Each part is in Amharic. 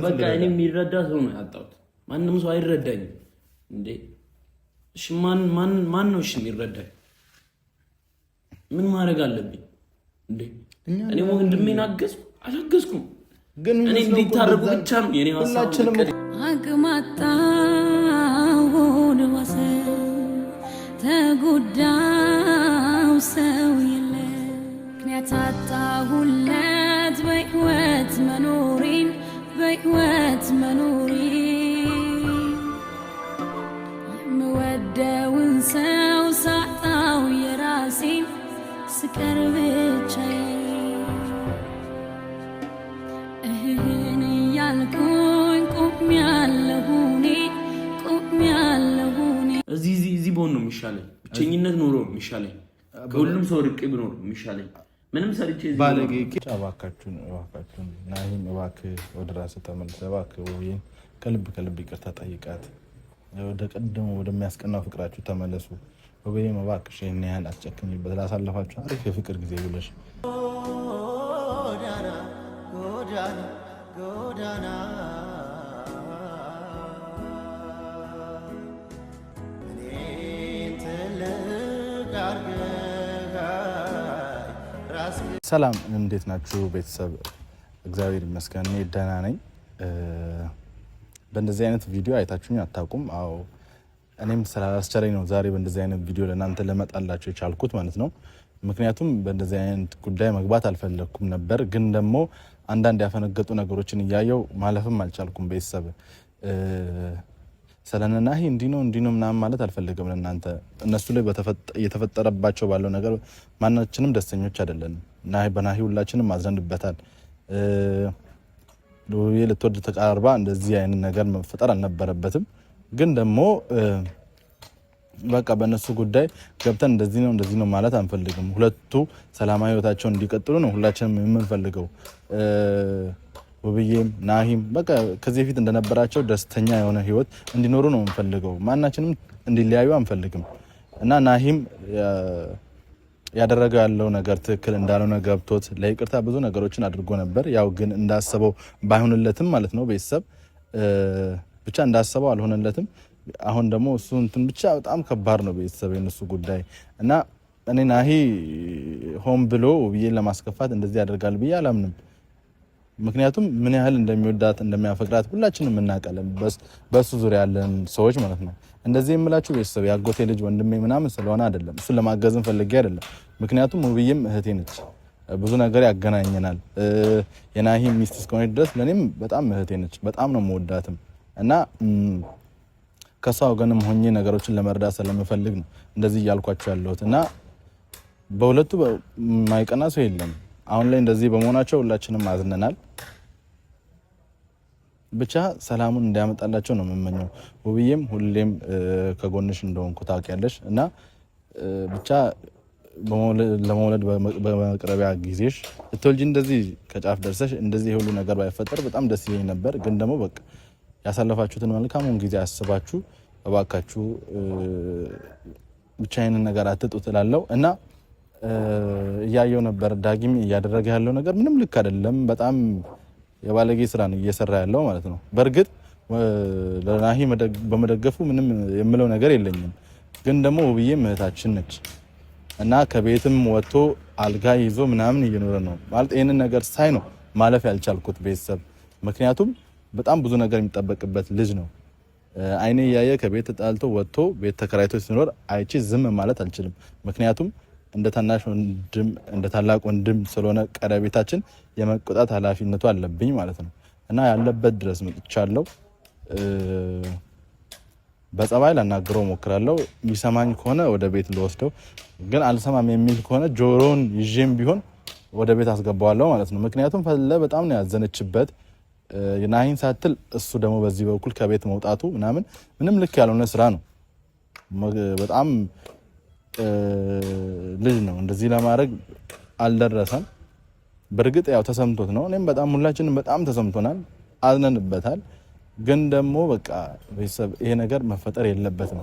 በቃ እኔ የሚረዳ ሰው ነው ያጣሁት። ማንም ሰው አይረዳኝም እንዴ! እሺ ማን ማን ማን ነው እሺ የሚረዳኝ? ምን ማድረግ አለብኝ እንዴ? እኔ ወንድሜን አገዝኩ አላገዝኩም፣ ግን እኔ እንዲታረቁ ብቻ ነው የኔ ሀሳብ። አቅማጣውን ዋሰ ተጎዳው ሰው የለ ምክንያት አጣሁለት በሕይወት መኖሬን በሕይወት መኖሬ የምወደውን ሰው ሳጣው የራሴን ስቀር ብቻዬን እህህን እያልኩኝ ቆሜያለሁ እኔ ቆሜያለሁ እኔ። እዚህ እዚህ ብሆን ነው የሚሻለኝ። ብቸኝነት ኖሮ ነው የሚሻለኝ። ከሁሉም ሰው ርቄ ብኖር ነው የሚሻለኝ። ምንም ሰርቼ እዚህ ባለጌ እባካችሁን፣ እባካችሁን ናሂም እባክህ ወደ ራስህ ተመልሰህ እባክህ ውብዬን ከልብ ከልብ ይቅርታ ጠይቃት። ወደ ቀደሙ ወደሚያስቀናው ፍቅራችሁ ተመለሱ። ውብዬም እባክሽ ይህን ያህል አትጨክኝበት። ላሳለፋችሁ አሪፍ የፍቅር ጊዜ ብለሽ ጎዳና ጎዳና ጎዳና እኔን ትልቅ አድርገህ ራስ ሰላም፣ እንዴት ናችሁ ቤተሰብ? እግዚአብሔር ይመስገን እኔ ደህና ነኝ። በእንደዚህ አይነት ቪዲዮ አይታችሁኝ አታውቁም። አዎ እኔም ስላላስቸረኝ ነው ዛሬ በእንደዚህ አይነት ቪዲዮ ለእናንተ ለመጣላችሁ የቻልኩት ማለት ነው። ምክንያቱም በእንደዚህ አይነት ጉዳይ መግባት አልፈለግኩም ነበር፣ ግን ደግሞ አንዳንድ ያፈነገጡ ነገሮችን እያየው ማለፍም አልቻልኩም። ቤተሰብ ስለነናሂ እንዲህ ነው እንዲህ ነው ምናምን ማለት አልፈልግም ለእናንተ። እነሱ ላይ እየተፈጠረባቸው ባለው ነገር ማናችንም ደስተኞች አይደለንም። ናሂ በናሂ ሁላችንም አዝነንበታል። ውብዬ ልትወድ ተቃርባ እንደዚህ አይነት ነገር መፈጠር አልነበረበትም። ግን ደግሞ በቃ በእነሱ ጉዳይ ገብተን እንደዚህ ነው እንደዚህ ነው ማለት አንፈልግም። ሁለቱ ሰላማዊ ህይወታቸውን እንዲቀጥሉ ነው ሁላችንም የምንፈልገው። ውብዬም ናሂም በቃ ከዚህ በፊት እንደነበራቸው ደስተኛ የሆነ ህይወት እንዲኖሩ ነው የምንፈልገው። ማናችንም እንዲለያዩ አንፈልግም እና ናሂም ያደረገው ያለው ነገር ትክክል እንዳልሆነ ገብቶት ለይቅርታ ብዙ ነገሮችን አድርጎ ነበር። ያው ግን እንዳሰበው ባይሆንለትም ማለት ነው ቤተሰብ ብቻ እንዳሰበው አልሆነለትም። አሁን ደግሞ እሱ እንትን ብቻ በጣም ከባድ ነው ቤተሰብ የነሱ ጉዳይ እና እኔ ናሂ ሆን ብሎ ውብዬን ለማስከፋት እንደዚህ ያደርጋል ብዬ አላምንም። ምክንያቱም ምን ያህል እንደሚወዳት እንደሚያፈቅራት ሁላችንም እናውቃለን፣ በሱ ዙሪያ ያለን ሰዎች ማለት ነው። እንደዚህ የምላችሁ ቤተሰብ የአጎቴ ልጅ ወንድሜ ምናምን ስለሆነ አይደለም፣ እሱን ለማገዝም ፈልጌ አይደለም። ምክንያቱም ውብዬም እህቴ ነች፣ ብዙ ነገር ያገናኘናል። የናሂ ሚስት እስከሆነች ድረስ ለእኔም በጣም እህቴ ነች፣ በጣም ነው የምወዳትም እና ከሷ ወገንም ሆኜ ነገሮችን ለመርዳት ስለምፈልግ ነው እንደዚህ እያልኳቸው ያለሁት እና በሁለቱ የማይቀና ሰው የለም። አሁን ላይ እንደዚህ በመሆናቸው ሁላችንም አዝነናል። ብቻ ሰላሙን እንዲያመጣላቸው ነው የምመኘው። ውብዬም ሁሌም ከጎንሽ እንደሆንኩ ታውቂያለሽ እና ብቻ ለመውለድ በመቅረቢያ ጊዜሽ ስትወልጂ እንደዚህ ከጫፍ ደርሰሽ እንደዚህ የሁሉ ነገር ባይፈጠር በጣም ደስ ይለኝ ነበር። ግን ደግሞ በቃ ያሳለፋችሁትን መልካሙን ጊዜ አስባችሁ እባካችሁ ብቻ ይህንን ነገር አትጡ እላለሁ እና እያየው ነበር። ዳጊም እያደረገ ያለው ነገር ምንም ልክ አይደለም። በጣም የባለጌ ስራ ነው እየሰራ ያለው ማለት ነው። በእርግጥ ለናሂ በመደገፉ ምንም የምለው ነገር የለኝም። ግን ደግሞ ውብዬም እህታችን ነች እና ከቤትም ወጥቶ አልጋ ይዞ ምናምን እየኖረ ነው ማለት ይህንን ነገር ሳይ ነው ማለፍ ያልቻልኩት ቤተሰብ። ምክንያቱም በጣም ብዙ ነገር የሚጠበቅበት ልጅ ነው። አይኔ እያየ ከቤት ተጣልቶ ወጥቶ ቤት ተከራይቶ ሲኖር አይቼ ዝም ማለት አልችልም። ምክንያቱም እንደ ታናሽ ወንድም እንደ ታላቅ ወንድም ስለሆነ ቀረቤታችን የመቆጣት ኃላፊነቱ አለብኝ ማለት ነው እና ያለበት ድረስ መጥቻለሁ። በጸባይ ላናግረው ሞክራለሁ። የሚሰማኝ ከሆነ ወደ ቤት ልወስደው፣ ግን አልሰማም የሚል ከሆነ ጆሮውን ይዤም ቢሆን ወደ ቤት አስገባዋለሁ ማለት ነው። ምክንያቱም ፈለ በጣም ነው ያዘነችበት ናሂን ሳትል እሱ ደግሞ በዚህ በኩል ከቤት መውጣቱ ምናምን ምንም ልክ ያልሆነ ስራ ነው። በጣም ልጅ ነው፣ እንደዚህ ለማድረግ አልደረሰም። በእርግጥ ያው ተሰምቶት ነው። እኔም በጣም ሁላችንም በጣም ተሰምቶናል፣ አዝነንበታል። ግን ደግሞ በቃ ቤተሰብ ይሄ ነገር መፈጠር የለበትም።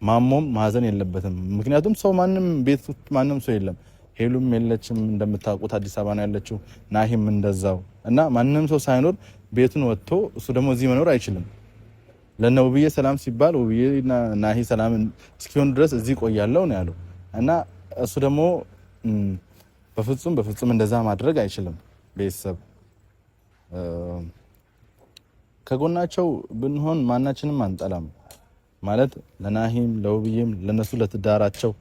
ማሞም ማዘን የለበትም። ምክንያቱም ሰው ማንም ቤት ውስጥ ማንም ሰው የለም። ሄሉም የለችም እንደምታውቁት አዲስ አበባ ነው ያለችው። ናሂም እንደዛው እና ማንም ሰው ሳይኖር ቤቱን ወጥቶ እሱ ደግሞ እዚህ መኖር አይችልም። ለነ ውብዬ ሰላም ሲባል ውብዬና ናሂ ሰላም እስኪሆኑ ድረስ እዚህ ቆያለሁ ነው ያለው እና እሱ ደግሞ በፍጹም በፍጹም እንደዛ ማድረግ አይችልም። ቤተሰብ ከጎናቸው ብንሆን ማናችንም አንጠላም። ማለት ለናሂም ለውብዬም ለነሱ ለትዳራቸው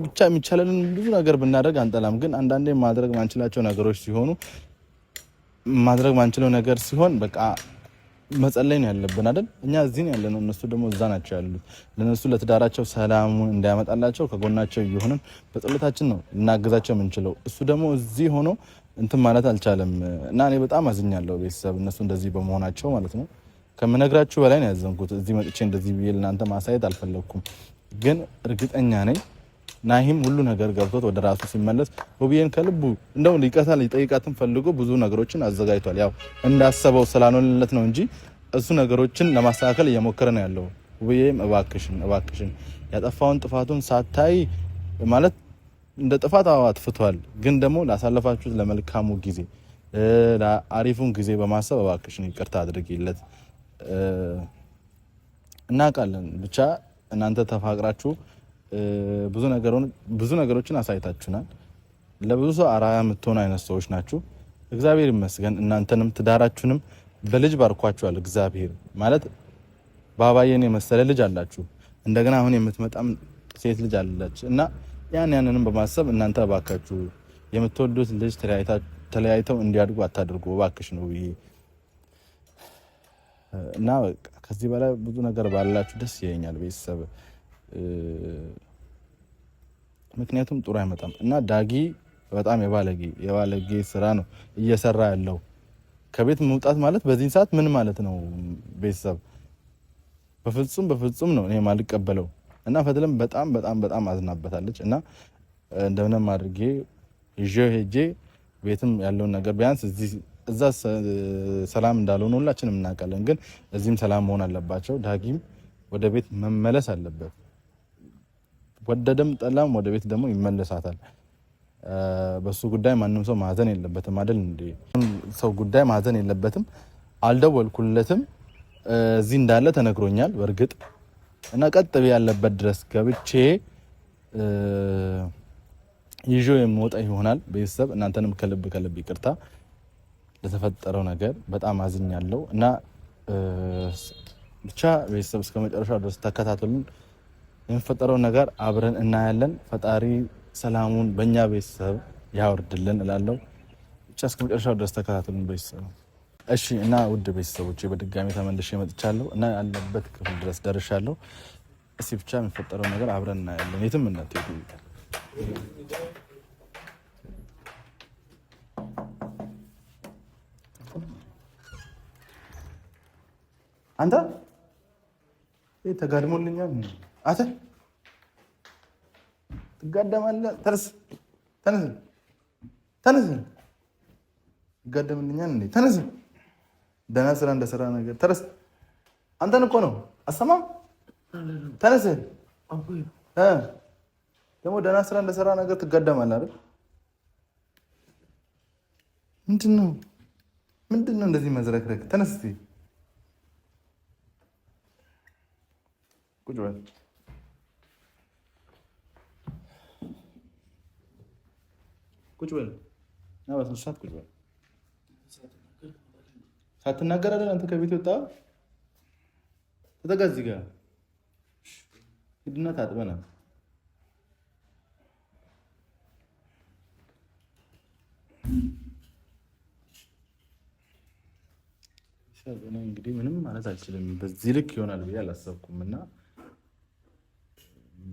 ብቻ የሚቻለንን ብዙ ነገር ብናደርግ አንጠላም። ግን አንዳንዴ ማድረግ ማንችላቸው ነገሮች ሲሆኑ ማድረግ ማንችለው ነገር ሲሆን በቃ መጸለይ ነው ያለብን አይደል? እኛ እዚህ ነው ያለነው፣ እነሱ ደግሞ እዛ ናቸው ያሉት። ለነሱ ለትዳራቸው ሰላሙን እንዲያመጣላቸው ከጎናቸው እየሆንን በጸሎታችን ነው ልናግዛቸው የምንችለው። እሱ ደግሞ እዚህ ሆኖ እንትን ማለት አልቻለም እና እኔ በጣም አዝኛለሁ ቤተሰብ፣ እነሱ እንደዚህ በመሆናቸው ማለት ነው። ከምነግራችሁ በላይ ነው ያዘንኩት። እዚህ መጥቼ እንደዚህ ብዬ ለእናንተ ማሳየት አልፈለግኩም፣ ግን እርግጠኛ ነኝ ናሂም ሁሉ ነገር ገብቶት ወደ ራሱ ሲመለስ ውብዬን ከልቡ እንደው ይቅርታ ሊጠይቃትም ፈልጎ ብዙ ነገሮችን አዘጋጅቷል። ያው እንዳሰበው ስላልሆነለት ነው እንጂ እሱ ነገሮችን ለማስተካከል እየሞከረ ነው ያለው። ውብዬም እባክሽን እባክሽን ያጠፋውን ጥፋቱን ሳታይ ማለት እንደ ጥፋት አጥፍቷል፣ ግን ደግሞ ላሳለፋችሁት ለመልካሙ ጊዜ ለአሪፉን ጊዜ በማሰብ እባክሽን ይቅርታ አድርጊለት። እናውቃለን ብቻ እናንተ ተፋቅራችሁ ብዙ ነገሮችን አሳይታችሁናል። ለብዙ ሰው አርአያ የምትሆኑ አይነት ሰዎች ናችሁ። እግዚአብሔር ይመስገን። እናንተንም ትዳራችሁንም በልጅ ባርኳችኋል። እግዚአብሔር ማለት ባባዬን የመሰለ ልጅ አላችሁ። እንደገና አሁን የምትመጣም ሴት ልጅ አለች እና ያንንም በማሰብ እናንተ እባካችሁ የምትወዱት ልጅ ተለያይተው እንዲያድጉ አታድርጉ እባክሽ ነው ብዬ እና ከዚህ በላይ ብዙ ነገር ባላችሁ ደስ ይለኛል ቤተሰብ። ምክንያቱም ጥሩ አይመጣም እና ዳጊ በጣም የባለጌ ስራ ነው እየሰራ ያለው። ከቤት መውጣት ማለት በዚህን ሰዓት ምን ማለት ነው? ቤተሰብ በፍጹም በፍጹም ነው እኔ የማልቀበለው። እና ፈትልም በጣም በጣም በጣም አዝናበታለች። እና እንደምንም አድርጌ ይዤው ሄጄ ቤትም ያለውን ነገር ቢያንስ እዛ ሰላም እንዳልሆነ ሁላችንም እናውቃለን። ግን እዚህም ሰላም መሆን አለባቸው። ዳጊም ወደ ቤት መመለስ አለበት። ወደደም ጠላም ወደ ቤት ደግሞ ይመለሳታል። በሱ ጉዳይ ማንም ሰው ማዘን የለበትም አይደል እንዴ? ሰው ጉዳይ ማዘን የለበትም። አልደወልኩለትም። እዚህ እንዳለ ተነግሮኛል በእርግጥ እና ቀጥ ያለበት ድረስ ገብቼ ይዤው የምወጣ ይሆናል። ቤተሰብ እናንተንም ከልብ ከልብ ይቅርታ ለተፈጠረው ነገር በጣም አዝኛለሁ እና ብቻ ቤተሰብ እስከ መጨረሻው ድረስ ተከታተሉን። የሚፈጠረውን ነገር አብረን እናያለን። ፈጣሪ ሰላሙን በእኛ ቤተሰብ ያወርድልን እላለሁ። ብቻ እስከ መጨረሻው ድረስ ተከታተሉን ቤተሰብ። እሺ እና ውድ ቤተሰቦች በድጋሚ ተመልሼ መጥቻለሁ እና ያለበት ክፍል ድረስ ደርሻለሁ። እስኪ ብቻ የሚፈጠረው ነገር አብረን እናያለን። የትም እንዳትሄዱ። አንተ ተጋድሞልኛል። አተ ትጋደማለህ። ተነስ ተነስ ተነስ። ትጋደምልኛል እንዴ? ተነስ። ደህና ስራ እንደሰራ ነገር ተነስ። አንተን እኮ ነው። አሰማም። ተነስ። ደግሞ ደህና ስራ እንደሰራ ነገር ትጋደማለህ አይደል? ምንድን ነው ምንድን ነው እንደዚህ መዝረክረክ? ተነስ እስኪ ቁጭ በል። ቁጭ በል እና በስነ ስርዓት ቁጭ በል። ሳትናገር አይደል አንተ ከቤት ወጣ። ተጠጋ እዚህ ጋር ሂድና ታጥበናል። እኔ እንግዲህ ምንም ማለት አልችልም። በዚህ ልክ ይሆናል ብዬ አላሰብኩም እና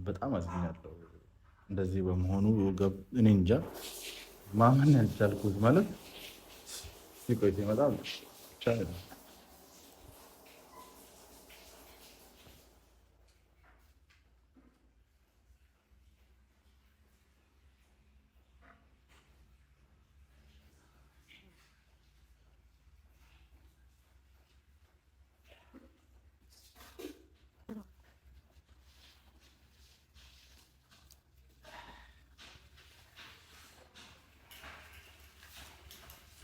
በጣም አዝኛለሁ እንደዚህ በመሆኑ። እኔ እንጃ ማመን ያልቻልኩት ማለት ሲቆይ ሲመጣ ብቻ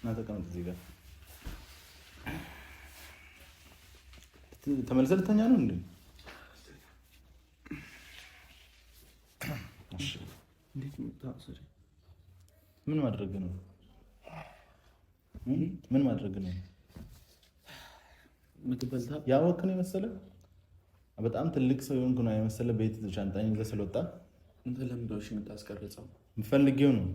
ና ተቀመጥ እዚህ ጋር። ተመልሰህ ልተኛ ነው እንዴ? ምን ማድረግ ነው? ምን ማድረግ ነው? ምግብ በልተሃል? ያወክ ነው የመሰለህ? በጣም ትልቅ ሰው የሆንክ ነው የመሰለህ? ቤት ሻንጣኝ ይዘህ ስለወጣ አንተ ለምንድን ነው እሺ የምታስቀርጸው? የምፈልጌው ነው።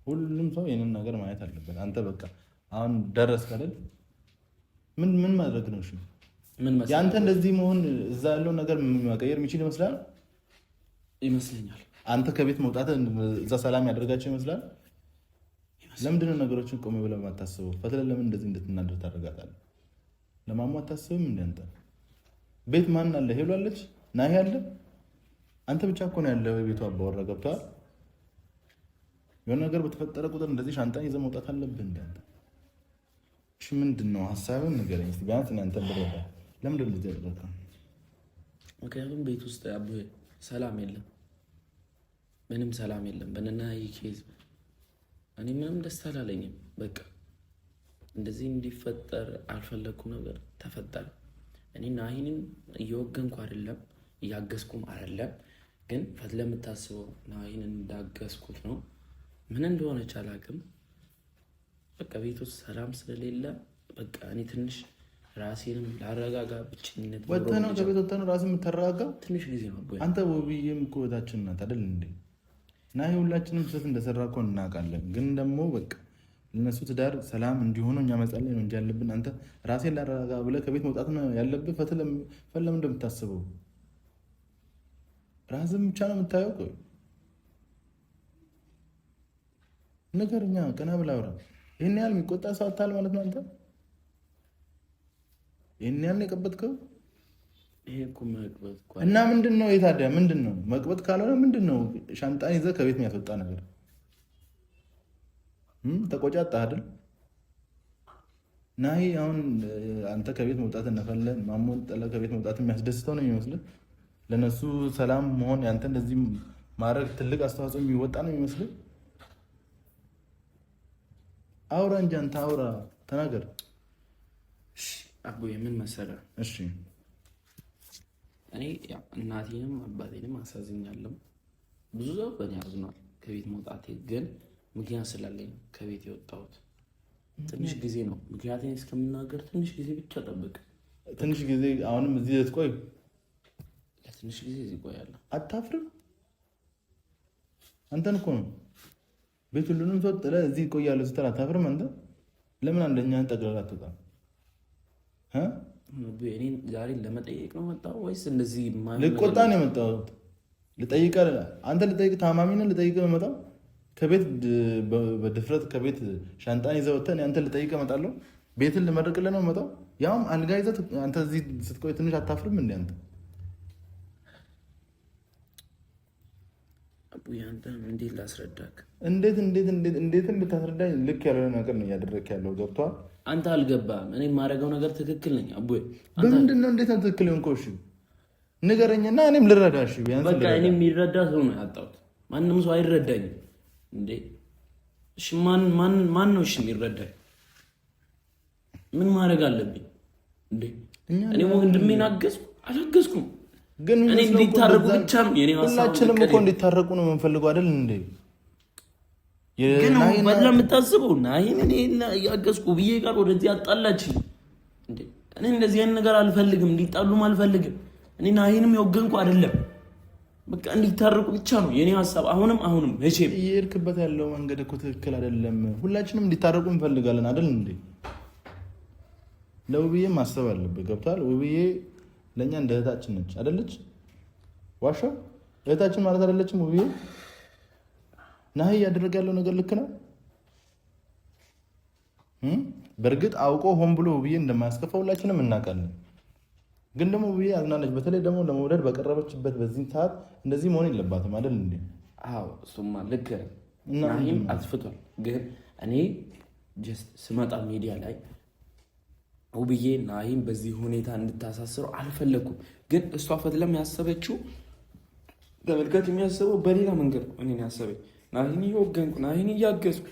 ሁሉም ሰው ይህንን ነገር ማየት አለበት። አንተ በቃ አሁን ደረስክ አይደል? ምን ምን ማድረግ ነው? እሺ ምን መሰለህ፣ የአንተ እንደዚህ መሆን እዛ ያለውን ነገር መቀየር የሚችል ይመስላል? ይመስለኛል። አንተ ከቤት መውጣት እዛ ሰላም ያደርጋቸው ይመስላል? ለምንድን ነው ነገሮችን ቆሜ ብለህ የማታስበው? ፈትለን ለምን እንደዚህ እንድትናደር ታደርጋታለህ? ለማሞ አታስብም? እንደ አንተ ቤት ማን አለ? ሄሉ አለች፣ ናሂ አለ። አንተ ብቻ እኮ ነው ያለው የቤቱ አባወራ። ገብቶሃል? የሆነ ነገር በተፈጠረ ቁጥር እንደዚህ ሻንጣን ይዘህ መውጣት አለብህ። እንደ አንተ እሺ፣ ምንድን ነው ሀሳብህን ንገረኝ እስኪ ቢያንስ እኔ አንተን ብረዳ። ለምንድን ነው እንደዚህ ያደረግከው? ምክንያቱም ቤት ውስጥ አቦ ሰላም የለም፣ ምንም ሰላም የለም። በነናሂ case እኔ ምንም ደስ አላለኝም። በቃ እንደዚህ እንዲፈጠር አልፈለግኩም ነበር፣ ተፈጠረ። እኔ ናሂንም እየወገንኩ አይደለም፣ እያገዝኩም አይደለም። ግን ፈትለ የምታስበው ናሂን እንዳገዝኩት ነው። ምን እንደሆነች አላውቅም። በቃ ቤት ውስጥ ሰላም ስለሌለ በቃ እኔ ትንሽ ራሴንም ላረጋጋ፣ ብቸኝነት ወጥተህ ነው ከቤት ወጥተህ ነው ራስህን የምታረጋጋው? ትንሽ ጊዜ ነው። አንተ ውብዬም እኮ እህታችን ናት አይደል እንዴ? እና ይሄ ሁላችንም ስህተት እንደሰራ እኮ እናውቃለን። ግን ደግሞ በቃ ለነሱ ትዳር ሰላም እንዲሆኑ እኛ መጸለይ ነው እንጂ ያለብን አንተ ራሴን ላረጋጋ ብለህ ከቤት መውጣት ነው ያለብህ። ፈትለም እንደምታስበው ራስህን ብቻ ነው የምታየው። ቆይ ንገረኛ፣ ቀና ብለህ አውራ። ይህን ያህል የሚቆጣ ሰው አታል ማለት ነው አንተ ይህን ያህል ነው የቀበጥከው? ይሄ እኮ መቅበጥ እኮ እና ምንድን ነው የታዲያ ምንድን ነው መቅበጥ ካልሆነ ምንድን ነው ሻንጣን ይዘህ ከቤት የሚያስወጣ ነገር? ተቆጫጣ አይደል ናሂ? አሁን አንተ ከቤት መውጣት እነፈለ ማሞን ጠለ ከቤት መውጣት የሚያስደስተው ነው የሚመስልህ? ለነሱ ሰላም መሆን ያንተ እንደዚህ ማድረግ ትልቅ አስተዋጽኦ የሚወጣ ነው የሚመስልህ? አውራ እንጂ አንተ አውራ፣ ተናገር። አቦዬ ምን መሰለህ፣ እሺ እኔ ያው እናቴንም አባቴንም አሳዝኛለሁ። ብዙ ሰው በእኔ አዝኗል ከቤት መውጣቴ። ግን ምክንያት ስላለኝ ነው ከቤት የወጣሁት። ትንሽ ጊዜ ነው ምክንያቴን እስከምናገር ትንሽ ጊዜ ብቻ ጠብቅ። ትንሽ ጊዜ አሁንም እዚህ ልትቆይ? ለትንሽ ጊዜ እዚህ እቆያለሁ። አታፍርም? አንተን እኮ ነው ቤት ሁሉንም ሰው ጥለህ እዚህ እቆያለሁ ስትል አታፍርም? አንተ ለምን አንደኛህን ጠቅልለህ አትወጣም? እኔን ዛሬ ለመጠየቅ ነው መጣሁ ወይስ እንደዚህ ልቆጣ ነው የመጣሁት? ልጠይቅህ፣ አንተ ልጠይቅህ፣ ታማሚ ነህ፣ ልጠይቅህ ነው የመጣው። ከቤት በድፍረት ከቤት ሻንጣን ይዘህ ወጥተህ እኔ አንተን ልጠይቅህ እመጣለሁ? ቤትን ልመርቅልህ ነው የመጣው? ያውም አልጋ ይዘህ አንተ እዚህ ስትቆይ ትንሽ አታፍርም እንደ አንተ? አቡዬ አንተን እንዴት ላስረዳክ? እንዴት እንዴት እንዴት እንዴትም ብታስረዳኝ ልክ ያልሆነ ነገር ነው እያደረግክ ያለው። ገብቶሃል? አንተ አልገባህም። እኔ የማደርገው ነገር ትክክል ነኝ አቡዬ። በምንድን ነው እንዴት ነው ትክክል የሆንከው? እሺ ንገረኝና እኔም ልረዳ። እሺ ቢያንስ በቃ እኔ የሚረዳ ሰው ነው ያጣሁት። ማንም ሰው አይረዳኝም እንዴ። እሺ ማን ማን ማን ነው እሺ የሚረዳኝ? ምን ማድረግ አለብኝ እንዴ? እኔ ወንድሜን አገዝኩ አላገዝኩም ግን እኔ እንዲታረቁ ብቻ ነው የኔ ሀሳብ። ሁላችንም እኮ እንዲታረቁ ነው የምንፈልገው አይደል እንዴ? ግን በላ የምታስበው ናሂን እኔ እያገዝኩ ብዬ ጋር ወደዚህ አጣላችኝ እንዴ? እኔ እንደዚህ አይነት ነገር አልፈልግም፣ እንዲጣሉም አልፈልግም። እኔ ናሂንም የወገንኩ አይደለም። በቃ እንዲታረቁ ብቻ ነው የኔ ሀሳብ። አሁንም አሁንም መቼም እየሄድክበት ያለው መንገድ እኮ ትክክል አይደለም። ሁላችንም እንዲታረቁ እንፈልጋለን አይደል እንዴ? ለውብዬ ማሰብ አለብህ። ገብቶሃል? ውብዬ ለእኛ እንደ እህታችን ነች አይደለች? ዋሻ እህታችን ማለት አይደለችም ውብዬ? ናሂ እያደረገ ያለው ነገር ልክ ነው? በእርግጥ አውቆ ሆን ብሎ ውብዬ እንደማያስከፋ ሁላችንም እናውቃለን። ግን ደግሞ ውብዬ አዝናለች። በተለይ ደግሞ ለመውለድ በቀረበችበት በዚህ ሰዓት እንደዚህ መሆን የለባትም አይደል እንዴ? አዎ እሱማ ልክ ነህ። ናሂም አጥፍቷል። ግን እኔ just ስመጣ ሚዲያ ላይ ውብዬ ናሂም በዚህ ሁኔታ እንድታሳስረው አልፈለኩም። ግን እሷ ፈትለም ያሰበችው ተመልካች የሚያስበው በሌላ መንገድ ነው። እኔን ያሰበኝ ናሂን እየወገንኩ፣ ናሂን እያገዝኩ፣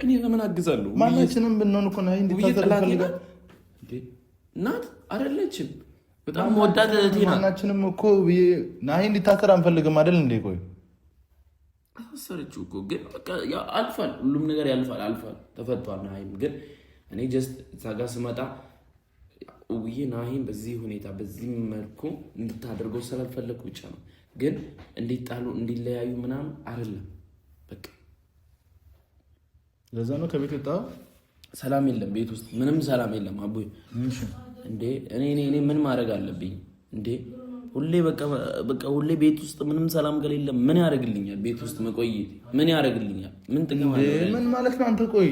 እኔ ለምን አግዛለሁ? ማናችንም ብንሆን እኮ ናሂ እንዲታሰር እንፈልጋለን። ናት አይደለችም? በጣም ወዳት እህቴ ናት። ማናችንም እኮ ናሂ እንዲታሰር አንፈልግም አይደል እንዴ? ቆይ አሳሰረችው እኮ ግን በቃ አልፏል። ሁሉም ነገር ያልፋል፣ አልፏል፣ ተፈቷል። ናሂም ግን እኔ just እዛ ጋር ስመጣ ውብዬ ናሂም በዚህ ሁኔታ በዚህ መልኩ እንድታደርገው ስላልፈለግኩ ብቻ ነው። ግን እንዲጣሉ እንዲለያዩ ምናምን አይደለም። በቃ ለዛ ነው ከቤት ወጣ። ሰላም የለም ቤት ውስጥ ምንም ሰላም የለም። አቦ እንዴ እኔ እኔ ምን ማድረግ አለብኝ እንዴ? ሁሌ በቃ ሁሌ ቤት ውስጥ ምንም ሰላም ከሌለ ምን ያደርግልኛል? ቤት ውስጥ መቆየት ምን ያደርግልኛል? ምን ጥቅም አለ? ምን ማለት ነው? አንተ ቆይ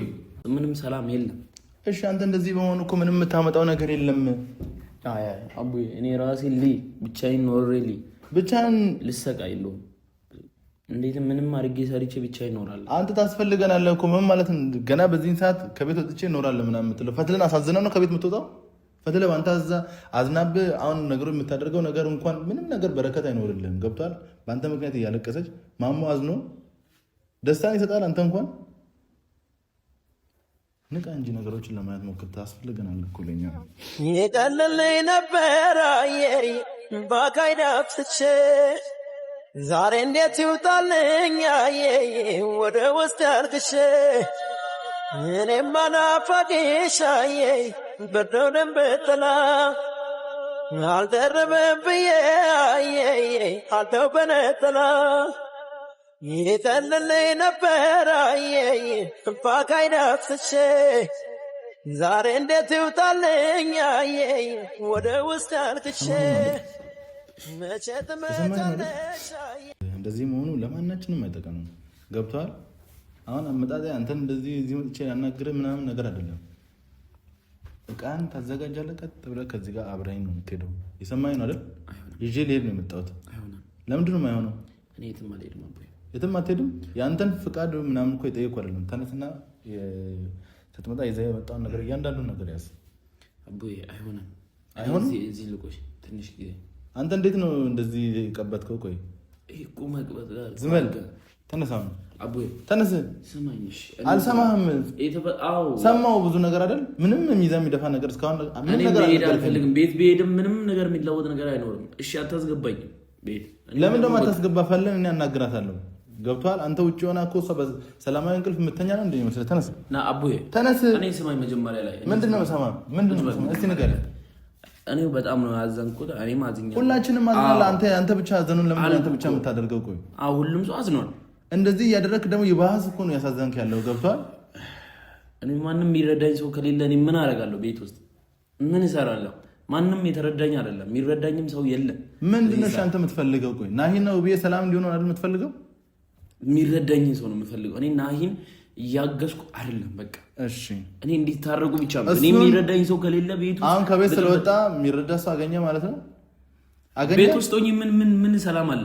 ምንም ሰላም የለም። እሺ አንተ እንደዚህ በመሆኑ እኮ ምንም የምታመጣው ነገር የለም። አይ አቡዬ እኔ ራሴ ብቻዬን ኖሬ ብቻህን ልሰቃይ እንደውም እንዴት ምንም አድርጌ ሰርቼ ብቻ ይኖራል። አንተ ታስፈልገናለህ እኮ ምን ማለት ገና በዚህን ሰዓት ከቤት ወጥቼ እኖራለሁ ምናምን የምትለው ፈትልን አሳዝነህ ነው ከቤት የምትወጣው? ፈትለ በአንተ አዝናብህ አሁን ነገሩ የምታደርገው ነገር እንኳን ምንም ነገር በረከት አይኖርልህም። ገብቶሃል? በአንተ ምክንያት እያለቀሰች ማሞ አዝኖ ደስታን ይሰጣል። አንተ እንኳን ንቃ እንጂ ነገሮችን ለማየት ሞክር። ታስፈልገናል እኮ ለኛ። ይቀልልኝ ነበር አየሪ ባካይዳ ፍስቼ ዛሬ እንዴት ይውጣልኝ ወደ ውስጥ ያልቅሼ እኔማ ናፋቂሽ አየ ብርዱንም ብጥላ አልደርብም ብዬ አየ አልተው በነጠላ ይጠልልኝ ነበር አየ ባካይ ነፍስሼ ዛሬ እንዴት ይውጣልኝ አየ ወደ ውስጥ ያልቅሼ መቼ ትመጫለሽ። እንደዚህ መሆኑ ለማናችንም አይጠቀምም። ገብቶሃል? አሁን አመጣጤ አንተን እንደዚህ እዚህ መጥቼ ያናግርህ ምናምን ነገር አይደለም። እቃን ታዘጋጃለህ። ቀጥ ብለህ ከዚህ ጋር አብረኸኝ ነው የምትሄደው። የሰማኸኝ ነው አይደል? ይዤ ልሄድ ነው የመጣሁት። ለምንድን ነው የማይሆነው? እኔ የትም አልሄድም። የትም አትሄድም። የአንተን ፍቃድ ምናምን እኮ የጠየኩህ አይደለም። ተነስና ስትመጣ ይዘህ የመጣውን ነገር እያንዳንዱን ነገር ያዝ። አቦዬ አይሆንም፣ አይሆንም። እዚህ ልቆይ ትንሽ ጊዜ። አንተ እንዴት ነው እንደዚህ የቀበጥከው? ቆይ ይሄ እኮ መቅበጥ ጋር ዝም በል። ተነስ አሁን አቦዬ ተነስ። ስማኝ እሺ። አልሰማህም። አዎ ሰማሁ ብዙ ነገር አይደል? ምንም ሚዛን የሚደፋ ነገር እስካሁን ምንም እኔ ነገር መሄድ አልነገርከኝም። አልፈልግም። ቤት ብሄድም ምንም ነገር የሚለወጥ ነገር አይኖርም። እሺ አታስገባኝም ቤት። ለምን ደግሞ አታስገባ? ፈለን እኔ አናግራታለሁ። ገብቶሃል? አንተ ውጭ ሆና እኮ እሷ በሰላማዊ እንቅልፍ የምተኛ ነው እንደ ይመስልህ? ተነስ ና አቡዬ ተነስ። እኔ ስማኝ መጀመሪያ ላይ ምንድን ነው የምሰማህ? ምንድን ነው የምሰማህ? እስቲ ንገረኝ። እኔ በጣም ነው ያዘንኩት። እኔም አዝኛለሁ። ሁላችንም አዝናል። አንተ ብቻ አዘኑን ለምን አንተ ብቻ የምታደርገው? ቆይ አዎ ሁሉም ሰው አዝኗል። እንደዚህ እያደረግክ ደግሞ የባሰ እኮ ነው ያሳዘንክ ያለው። ገብቶሃል? እኔ ማንም የሚረዳኝ ሰው ከሌለ እኔ ምን አደርጋለሁ? ቤት ውስጥ ምን እሰራለሁ? ማንም የተረዳኝ አይደለም፣ የሚረዳኝም ሰው የለም። ምንድን ነው እሺ አንተ የምትፈልገው? ቆይ ናሂ ነው ብዬ ሰላም እንዲሆኑ አይደል የምትፈልገው? የሚረዳኝን ሰው ነው የምፈልገው። እኔ ናሂን እያገዝኩ አይደለም። በቃ እሺ እኔ እንዲታረቁ ብቻ ነው። እኔ እሱን የሚረዳኝ ሰው ከሌለ ቤት ውስጥ አሁን ከቤት ስለወጣ የሚረዳ ሰው አገኘ ማለት ነው? አገኘ? ቤት ውስጥ ሆኜ ምን ምን ምን ሰላም አለ?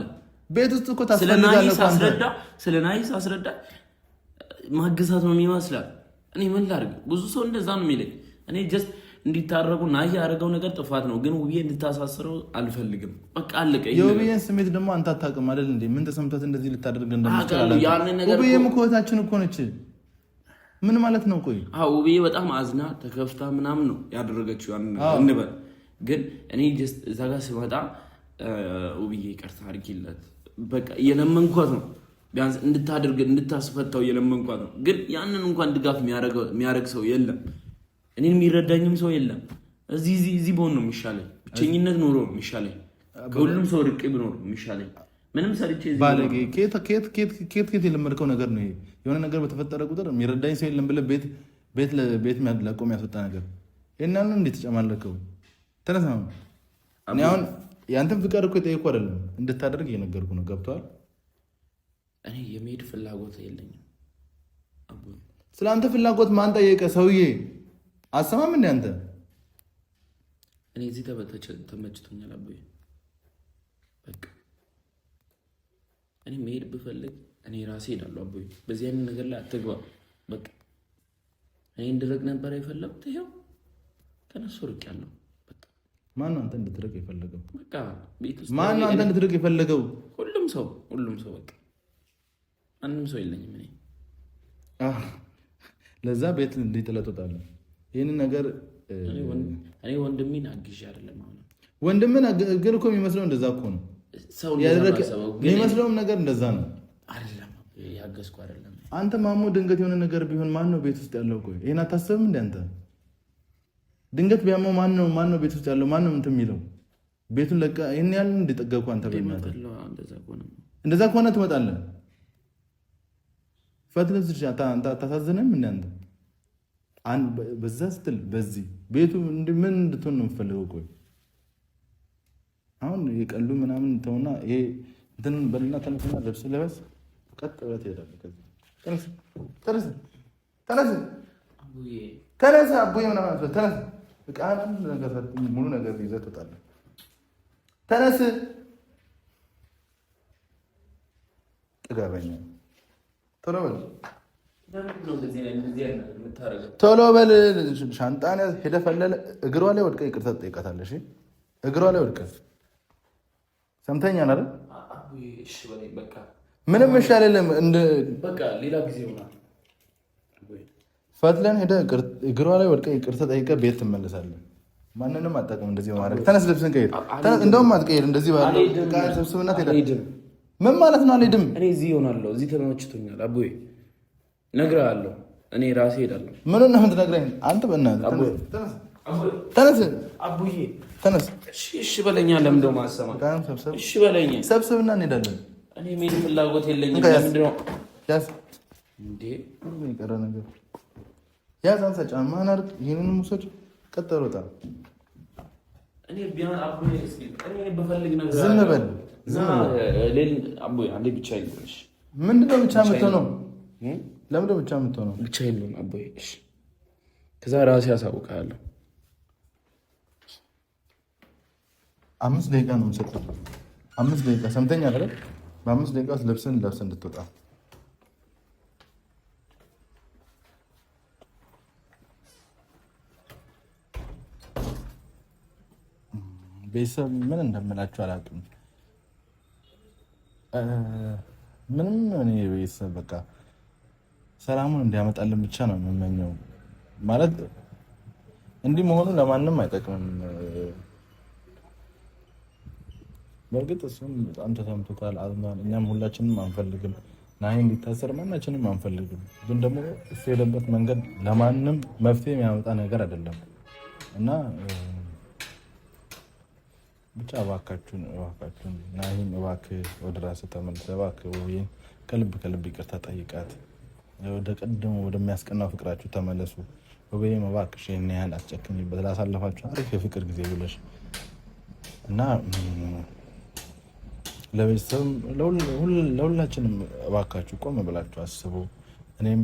ቤት ውስጥ እኮ ስለ ናሂ ታስፈልጋለህ እኮ አንተ። ሳስረዳ ስለ ናሂ ሳስረዳ ማግዛት ነው የሚመስላል። እኔ ምን ላድርግ? ብዙ ሰው እንደዛ ነው የሚለኝ። እኔ just እንዲታረቁ ናሂ ያደረገው ነገር ጥፋት ነው፣ ግን ውብዬ እንድታሳስረው አልፈልግም። በቃ አለቀ። ይሄ ነገር የውብዬን ስሜት ደግሞ አንተ አታውቅም አይደል እንዴ? ምን ተሰምቷት እንደዚህ ልታደርግ እንደምትችል አውቃለሁ። አላውቅም። ያንን ነገር ውብዬም እኮ እህታችን እኮ ነች። ምን ማለት ነው? ቆይ አዎ ውብዬ በጣም አዝና ተከፍታ ምናምን ነው ያደረገችው ያንን ነገር እንበል። ግን እኔ just እዛ ጋር ስመጣ ውብዬ ይቅርታ አድርጊለት በቃ እየለመንኳት ነው፣ ቢያንስ እንድታደርግ እንድታስፈታው እየለመንኳት ነው። ግን ያንን እንኳን ድጋፍ የሚያደርግ ሰው የለም፣ እኔን የሚረዳኝም ሰው የለም። እዚህ እዚህ እዚህ ብሆን ነው የሚሻለኝ፣ ብቸኝነት ኖሮ ነው የሚሻለኝ፣ ከሁሉም ሰው ርቄ ብኖር ነው የሚሻለኝ። ምንም ሰርቼ እዚህ ባለጌ ከየት ከየት ከየት ከየት ከየት የለመድከው ነገር ነው ይሄ? የሆነ ነገር በተፈጠረ ቁጥር የሚረዳኝ ሰው የለም ብለህ ቤት ቤት ለቤት ለቆ የሚያስወጣ ነገር ይሄን ያህል ነው እንዴ ተጨማለከው? ተነሳ አሁን። እኔ አሁን የአንተን ፍቃድ እኮ የጠየኩህ አይደለም፣ እንድታደርግ እየነገርኩህ ነው። ገብቶሃል? እኔ የመሄድ ፍላጎት የለኝም። አቦ ስለ አንተ ፍላጎት ማን ጠየቀ? ሰውዬ አሰማም እንዴ አንተ? እኔ እዚህ ተመችቶኛል አቦዬ። በቃ እኔ መሄድ ብፈልግ እኔ ራሴ እሄዳለሁ አቦዬ። በዚህ አይነት ነገር ላይ አትግባ። በቃ እኔ እንድረቅ ነበር የፈለጉት። ይኸው ተነሱ ርቄያለሁ። በቃ ማነው አንተ እንድትርቅ የፈለገው? በቃ ቤት ውስጥ ማነው አንተ እንድትርቅ የፈለገው? ሁሉም ሰው ሁሉም ሰው በቃ ማንም ሰው የለኝም እኔ። ለዛ ቤት እንዲጥለህ ትወጣለህ። ይህንን ነገር እኔ ወንድሜን አግዤ አይደለም አሁን ወንድምን ግን እኮ የሚመስለው እንደዛ እኮ ነው የሚመስለውም ነገር እንደዛ ነው። አይደለም ያገዝኩ አይደለም። አንተ ማሞ ድንገት የሆነ ነገር ቢሆን ማን ነው ቤት ውስጥ ያለው? ቆይ ይሄን አታስብም እንደ አንተ ድንገት ቢያመው ማን ነው ቤት ውስጥ ያለው? ማን ነው እንትን የሚለው? ቤቱን ለቀ ይሄን ያህል እንዲጠገብኩ አንተ በእናትህ እንደዛ ከሆነ ትመጣለህ። ፈትለህ አንተ አታሳዝንም እንደ አንተ በዛ ስትል በዚህ ቤቱ ምን እንድትሆን ነው የምፈልገው? ቆይ አሁን የቀሉ ምናምን ተውና ይሄ እንትን በልና ተነስና ልብስ ልበስ፣ ቀጥ ብለህ ትሄዳለህ። ከዚህ ተነስ፣ ተነስ፣ ተነስ፣ ተነስ፣ አቡዬ ምናምን ተነስ። ዕቃህን ነገር ሙሉ ነገር ይዘህ ትወጣለህ። ተነስ፣ ጥጋበኛ፣ ቶሎ በል፣ ቶሎ በል። ሻንጣን ሄደህ ፈለለ። እግሯ ላይ ወድቀህ ይቅርታ ትጠይቃታለህ። እግሯ ላይ ወድቀህ ሰምተኛል አይደል? ምንም እሺ አይደለም። ፈትለን ሄደህ እግሯ ላይ ወድቀህ ይቅርታ ጠይቀህ ቤት ትመለሳለህ። ማንንም አጠቅም እንደዚህ በማድረግ ተነስ፣ ልብስን ቀይር። እንደውም አትቀይር፣ እንደዚህ ባለው ሰብስብና ትሄዳለህ። ምን ማለት ነው? አልሄድም። እኔ እዚህ እሆናለሁ። እዚህ ተመችቶኛል። አቡዬ እነግርሃለሁ። እኔ ራሴ እሄዳለሁ። ምኑን ነው የምትነግረኝ አንተ? በእናትህ ተነስ፣ አቡዬ ተነስ። እሺ በለኛ። ለምን እንደው ማሰማ? እሺ በለኝ። ሰብስብና እንሄዳለን። እኔ መሄድ ፍላጎት የለኝም። ለምንድን ነው ያዝ እንዴ? የቀረ ነገር ያዝ፣ አንሳ፣ ጫማህን አድርግ፣ ይሄንንም ውሰድ። ቀጥ ብለህ ውጣ። እኔ ቢያን አቡዬ፣ እስኪ እኔ በፈልግ ነገር ዝም በል። አቡዬ አንዴ ብቻዬን ልሁን። እሺ ምንድን ነው ብቻ የምትሆነው? ለምንድን ነው ብቻ የምትሆነው? ብቻዬን ልሁን አቡዬ። እሺ ከዛ ራሴ አሳውቅሃለሁ። 5 ደቂቃ ነው የምሰጠው። 5 ደቂቃ ሰምተኛል አይደል? በ5 ደቂቃ ውስጥ ልብስን ለብሰህ እንድትወጣ። ቤተሰብ ምን እንደምላችሁ አላውቅም። ምንም እኔ ቤተሰብ በቃ ሰላሙን እንዲያመጣልን ብቻ ነው የምመኘው። ማለት እንዲህ መሆኑ ለማንም አይጠቅምም። በእርግጥ እሱም በጣም ተሰምቶታል፣ አዝኗል። እኛም ሁላችንም አንፈልግም ናሂ እንዲታሰር ማናችንም አንፈልግም። ግን ደግሞ እሱ የሄደበት መንገድ ለማንም መፍትሄ የሚያመጣ ነገር አይደለም እና ብቻ እባካችሁን እባካችሁን ናሂም እባክህ ወደ ራስህ ተመልሰህ እባክህ ውብዬን ከልብ ከልብ ይቅርታ ጠይቃት። ወደ ቀድሞ ወደሚያስቀናው ፍቅራችሁ ተመለሱ። ውብዬም እባክሽ ይህን ያህል አትጨክኝበት፣ ላሳለፋችሁ አሪፍ የፍቅር ጊዜ ብለሽ እና ለቤተሰብ ለሁላችንም እባካችሁ ቆም ብላችሁ አስቡ። እኔም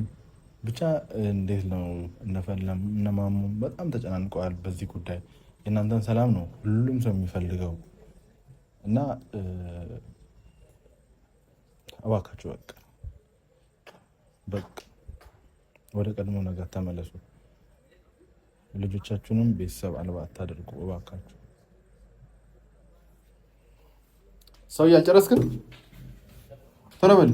ብቻ እንዴት ነው እነፈለም እነማሙ በጣም ተጨናንቀዋል በዚህ ጉዳይ። የእናንተን ሰላም ነው ሁሉም ሰው የሚፈልገው እና እባካችሁ በቃ በቃ ወደ ቀድሞ ነገር ተመለሱ። ልጆቻችሁንም ቤተሰብ አልባ አታደርጉ እባካችሁ። ሰው ያልጨረስክም ቶሎ በል።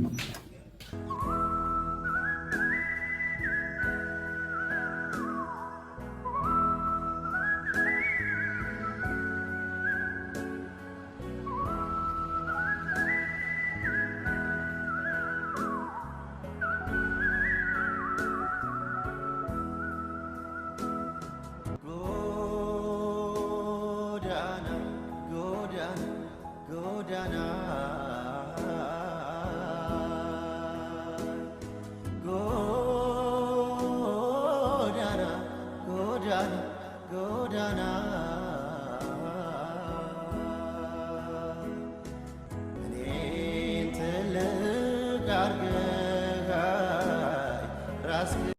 ጎዳና ጎዳና ጎዳና